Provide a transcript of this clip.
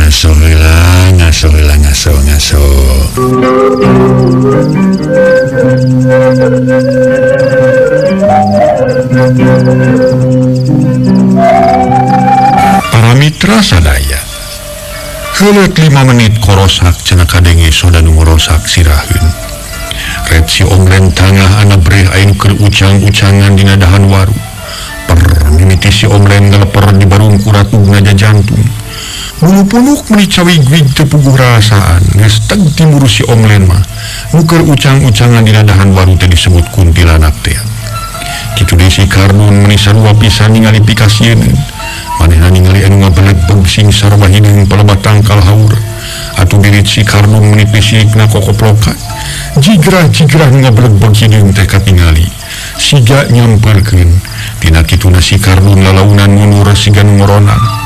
Ngaso heula, ngaso heula, ngaso, ngaso. Para mitra sadaya. Heuleut 5 menit korosak cenah kadenge soda nu ngorosak siraheun. Red si Omlen tangah ana breh aing keur ucang-ucangan dina dahan waru. Per mimiti si Omlen ngaleper di barung kuratugna jajantung. Bulu punuk meni cawig-wig teu puguh rasaan. Geus teg timur si Omlen mah. Nu keur ucang-ucangan dina dahan waru teh disebut kuntilanak teh. Kitu deui si Kardun meni sarua pisan ningali pikasieun. Manehna ningali anu ngabeleg-beg sing sarua hideung palebah tangkal haur. Atuh dirit si Kardun meni pisikna kokoplokan. Jigrah-jigrah nu ngabeleg-beg hideung teh katingali. Siga nyamperkeun. Tina kituna si Kardun lalaunan mundur siga nu ngoronang.